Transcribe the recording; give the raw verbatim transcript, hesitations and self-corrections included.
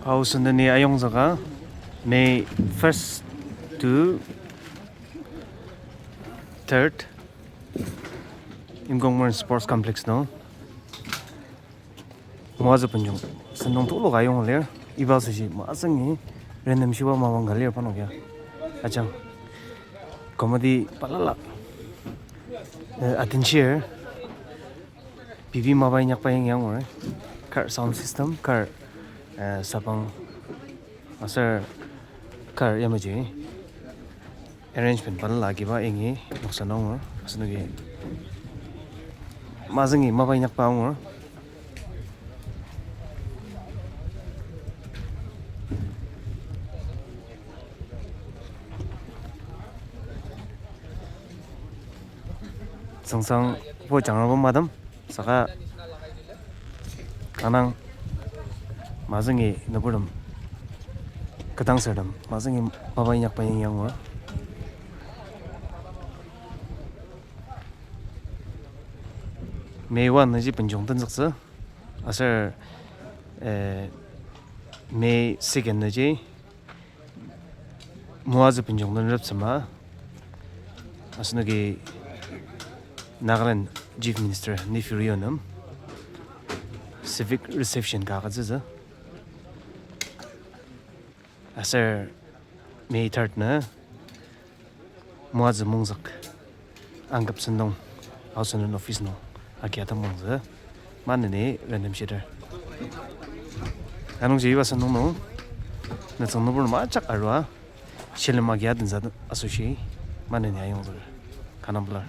Ao sendeni ayongzüka May first to third Imkongmeren Sports Complex nung moatsü benjong sentong tulu ka ayong lir. Iba asoshi mazüngi renemshiba mapang ka lir parnok ya. Ajang comedy balala, eh, adenshir, pei pei mapa inyakba yangi angur. Kar sound system, kar, eh, sabang, aser kar yamaji arrangement balala agiba yangi noksa nung angur. Asenoki mazüngi mapa inyakba angur. Tsüngsangbo jangrabo madam, saka kanga mazüngi nüburtem, ketdangsürtem mazüngi mapa inyakba yangi angur. May one nüji benjong tenzüktsü, aser, eh, May second nüji moatsü benjong den reptsüma, asenoki Nagaland Chief Minister Neiphiu Rio nem civic reception ka agütsütsü. Aser May third nü moatsü mungzük angküp sentong Ao Senden office nung agia tamangzü maneni renemshiter. Anungji iba sentong nung nütsüng nübur nem ajak arua shilem agia tensa asoshi maneni ayongzüker. Kanga pelar.